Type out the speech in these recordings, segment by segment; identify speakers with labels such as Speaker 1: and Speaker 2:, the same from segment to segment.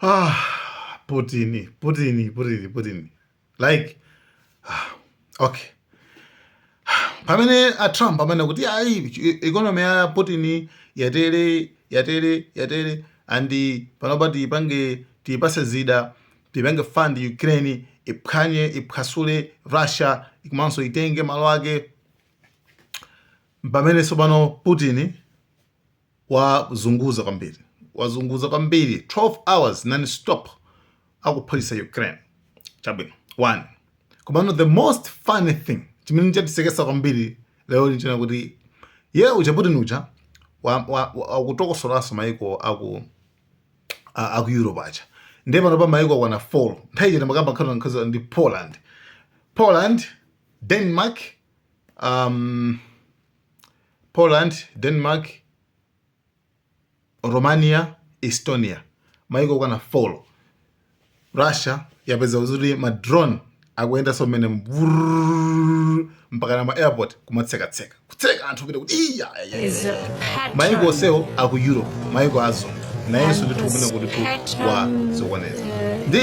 Speaker 1: Ah, Putin, Putin, Putin, Putin, like, okay, pamene a Trump amene kuti ayi, economy ya Putin yatere, yatere, yatere, and panopa tiyipange, tiyipase zida, tiyipange fund Ukraine iphwanye, iphwasule Russia, komanso itenge malo ake, pamene tsopano Putin wazunguza kwambiri, wazunguza kwambiri, 12 hours non stop akuphulitsa Ukraine. Chabwino, one. Komano the most funny thing chimene chatisekesa kwambiri lero nchina kuti ye uja Putin uja akutokosolanso maiko aku Europe aja. Ndiye pano pa maiko akwana 4. Nthawi ija makamba nkhani nkhaza ndi Poland, Poland, Denmark, Poland, Denmark, Romania, Estonia, maiko akwana 4. Russia yapeza kuti ma drone akuyendanso mmene mpaka na ma airport kumatsekatseka, kutseka anthu kupita kuti iya.
Speaker 2: Is a
Speaker 1: Maiko onsewo aku Europe, maiko azungu, nayenso ndithu kumene kuti tu wa zokwaneza ndi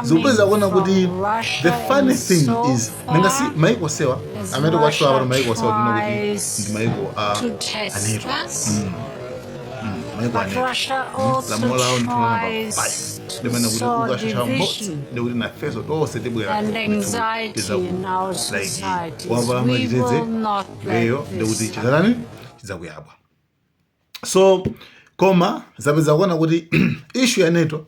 Speaker 1: zikupeza kuona kuti the funny thing is nanga si maiko onsewa amene tikuwatchula apa, maiko onsewa tino kuti ndi maiko a NATO, maiko a NATO lamulo lawo ndithu namba 5 limene kuti ukashasha mmodzi ndikuti nafeso tonse tibwera like wapamwa chitedze iweyo ndikuti chizatani, chidzakuyabwa. So koma zapeza kuona kuti issue ya NATO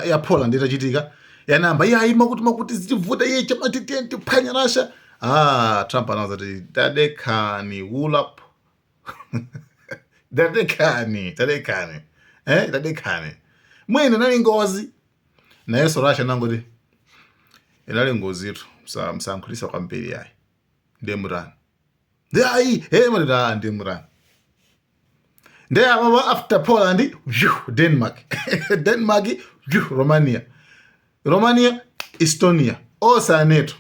Speaker 1: ya Poland itachitika, yanamba iyayi makuti makuti zitivuta iye chamati tiphwanya Russia. Ah, Trump anauza kuti tadekani, wool up, tadekani, tadekani, tadekani, mwene nali ngozi. Nayenso Russia nangoti inali ngozitu, msankhulisa kwambiri yayi. Ndiye mutani? Ndi ayi, matita ndiye mutani? Ndiye apapa after Poland, vyu, Denmark, Denmark, vyu, Romania, Romania, Estonia, onse a NATO.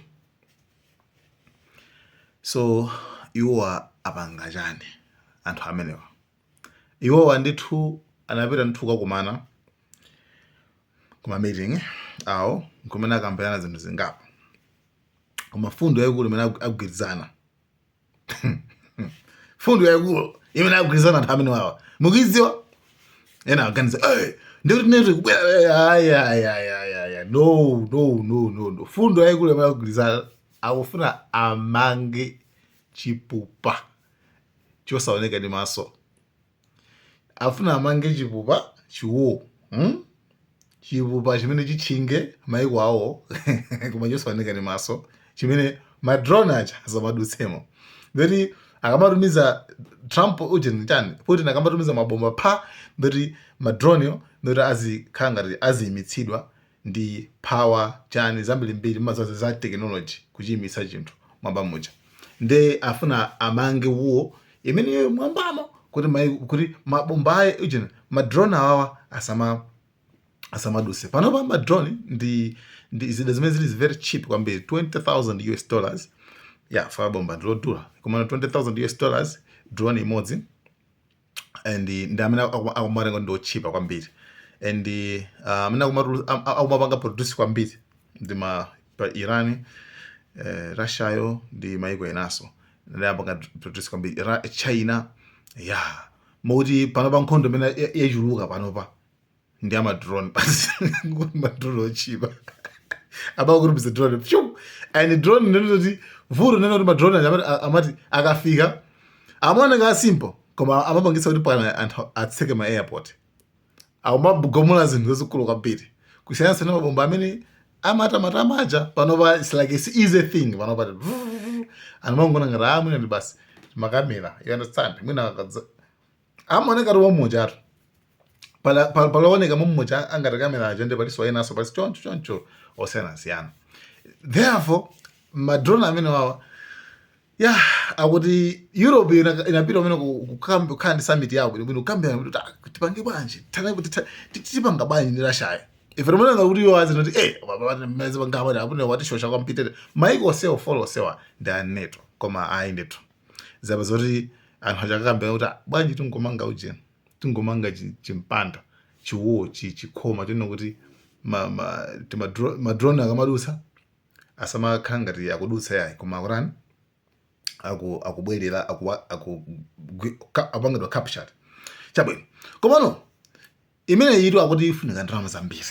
Speaker 1: So iwowa apanga chani anthu amenewa? Iwowa ndithu anapita ndithu kukakumana kuma meeting awo kumene akambirana zinthu zingapo, koma fundo yayikulu imene akugwirizana, fundo yayikulu imene akugwirizana anthu amene wawa mukuidziwa? Ena aganiza, "Hey, ndikuti NATO ikubwera." Ayi, ayi, ayi, ayi, ayi, no, no, no, no, no. Fundo yayikulu imene akugwirizana, akufuna amange chipupa chosaoneka ndi maso. Afuna amange chipupa chiwo, Chipupa chimene chitchinge maiko awo koma chosaoneka ndi maso, chimene ma drone aja asamadutsemo. Ndoti akamatumiza Trump uje chani, Putin akamatumiza mabomba pa, ndoti ma drone yo ndoti azikhala ngati aziyimitsidwa ndi power chani zambirimbiri mazazi za technology kuchiyimitsa chinthu mwamba muja. Nde afuna amange wall imeneyo mwambamo kuti kuti mabomba aye uje ma drone awawa asamaduse. Panopa ma drone ndi zida zimene zili very cheap kwambiri, 20,000 US dollars. Yeah, fa bomba ndilodula, koma 20,000 US dollars drone imodzi, and ndi amene akumatenga ndi ochipa kwambiri, and amene akumapanga produce kwambiri ndi ma pa Iran, Russiayo ndi maiko enaso ndi apanga produce kwambiri, China. Yeah, mokuti panopa nkhondo imene yachuluka panopa ndi ama drone basi, ma drone ochipa abakutumiza drone pyu. And drone ndinoti vuto neno kuti ma drone aja amati akafika amaoneka simple, koma amapangitsa kuti pana anthu atseke ma airport, amagomula zinthu zazikulu kwambiri kusiyanitsa ndi mabomba amene amatamatama aja. Panopa it's like it's easy thing. Panopa anthu amangona ngati ah, mwina ndi basi makamera, you understand? Mwina amaoneka ti wommoja atu palaoneka mommoja angati kamera aja, ndi paliso enaso pali choncho choncho osiyanasiyana. Therefore ma drone amene wawa ya akuti Europe inapita umene kukhala ndi summit yawo bwinobwino, kukambirana kuti tipange bwanji, tipanga bwanji ndi Russia. Ife timaona kuti iwo azinoti mezipangapati watishosha kwampitere maiko osewa four osewa ndi a NATO, koma ayi ndithu zapa zoti anthu achakakambira kuti ah, bwanji tingomanga ujeni, tingomanga chimpanda chiwo chikhoma chino kuti Ma drone akamadutsa asamakhala ngati akudutsa yayi, koma akutani? Akubwerera, apangidwa captured. Chabwino, komano imene itu akuti ifunika ndalama zambiri,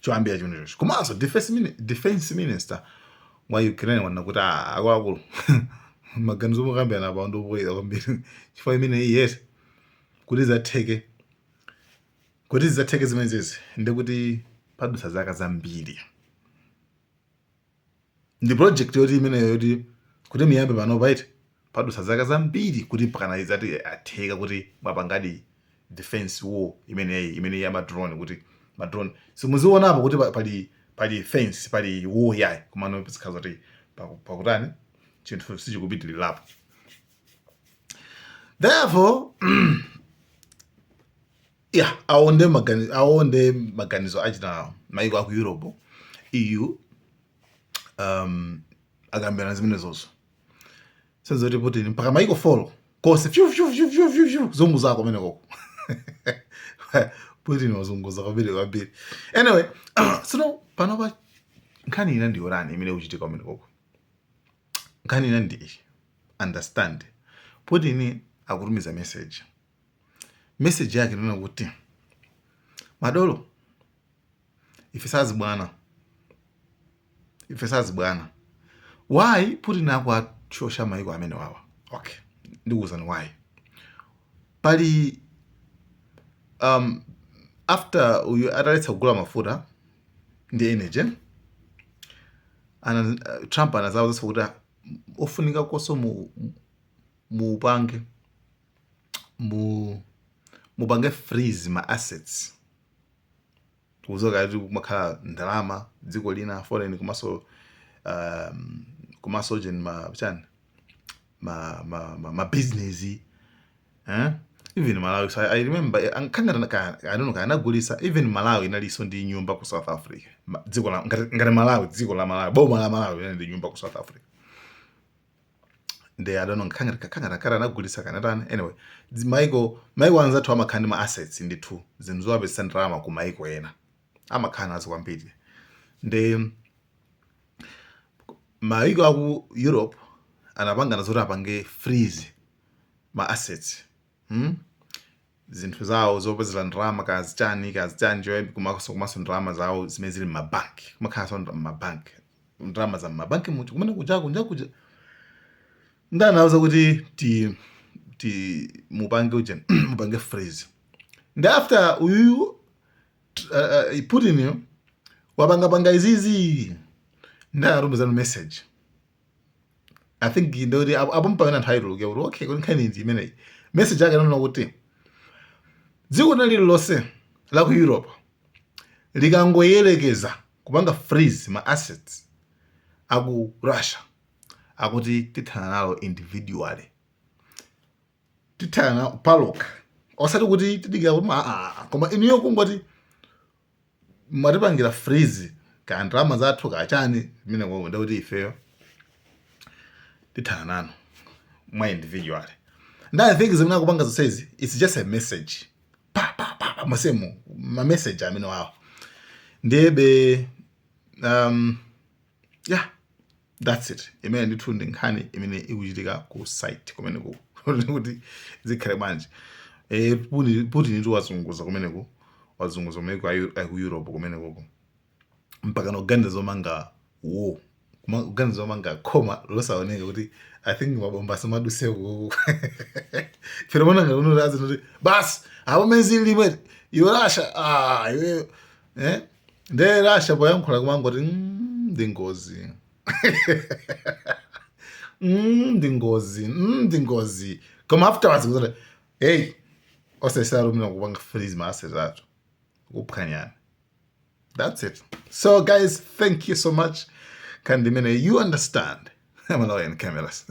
Speaker 1: choyambira chimenecho. Komanso defense minister wa Ukraine wanena kuti, "Ah, akuluakulu, maganizo mukambirana apa ndobwera kwambiri, chifukwa imene iyese kuti zatheke zimenezezi, ndikuti padutsa zaka zambiri. Ndi project yoti imeneyo yoti kuti miyambe pano paiti padutsa zaka zambiri kuti pakana izati atheka kuti mwapangadi defense wall imeneyi, imene ya ma drone, kuti ma drone simuzionapo kuti pali fence, pali wall yayi, komano zikhala zoti pakutani, chinthu sichikupitirirapo. Therefore, yeah, awo nde maganizo achina maiko aku Europe, EU, akambirana zimenezozo senzoti Putin mpaka maiko 4 kose fyu fyu fyu fyu fyu fyu zunguzako kumenekoko. Putin wazunguza kwambiri kwambiri. Anyway, so panopa nkhani ina ndi yorani imene ikuchitika kumenekoko. Nkhani ina ndi iyi, understand, Putin akutumiza message. Message yake inena kuti, "Madolo, ife sazibwana, ife sazibwana." Why Putin akuachosha maiko amene wawa? Okay, ndikuwuzani why. Pali after uyu ataletsa kugula mafuta ndi energy, Trump anazawuzanso kuti ofunika koso mupange freeze ma assets, kuzoka kuti kumakhala ndalama dziko lina foreign, komanso jen ma chani, ma business, eh? Even Malawi, so I remember ankangata ka, I don't know, kanagulisa. Even Malawi inalinso ndi nyumba ku South Africa. Dziko la ngati Malawi, dziko la Malawi, boma la Malawi linali ndi nyumba ku South Africa. Nde I don't know, kangata kale anagulisa kanatani. Anyway, maiko anzathu amakhala ndi ma assets ndithu, zinthu zowapezesa ndalama ku maiko ena amakhala nazo kwambiri. Nde maiko aku Europe anapangana zoti apange freeze ma assets, Zinthu zawo zopezera ndalama, kazichani kazichani, komanso ndalama zawo zimene zili mmabanki, kumakhalanso mmabanki, ndalama za mmabanki muja kumene kuja kunja kuja. Ndanauza kuti ti mupange uje, mupange freeze. Ndi after uyuyu Putin yo wapangapanga izizi, ndanatumizana message. I think ndoti apo mpamene anthu ayituluke kuti okay, kuti nkhani ndi imeneyi. Message yake ananena kuti dziko lina lililonse la ku Europe likangoyelekeza kupanga freeze ma assets aku Russia, akuti tithana nalo individually, tithana nalo palokha, osati kuti tidikira kuti koma inuyo kungoti mwatipangira freeze ka ndalama zathu kachani imene kwa, ndikuti ifeyo tithana nanu mwa individually. And I think zimene akupanga zonsezi, it's just a message, pa pa pa pa masemu ma message amene wawo. Ndiyebe yeah, that's it. Imene ndithu ndi nkhani imene ikuchitika ku site kumeneku, kuti zikhale bwanji. Putin itu wazunguza kumeneku, wazunguza kumeneku aku Europe kumenekuko, mpaka noganiza zomanga wo kuganiza zomanga khoma losaoneka, kuti I think mabomba asamaduseko. Pero mona ngati uno azinoti basi apo menzili limwe iwe Russia, ah, iwe, eh, nde Russia poyankhula kumangoti, ndi ngozi, ndi ngozi, ndi ngozi," koma afterwards kuzoti, "Hey, osesera lumina kupanga freeze ma assets athu, kuphwanyana." That's it. So guys, thank you so much. Kandimene, you understand. Malawian cameras.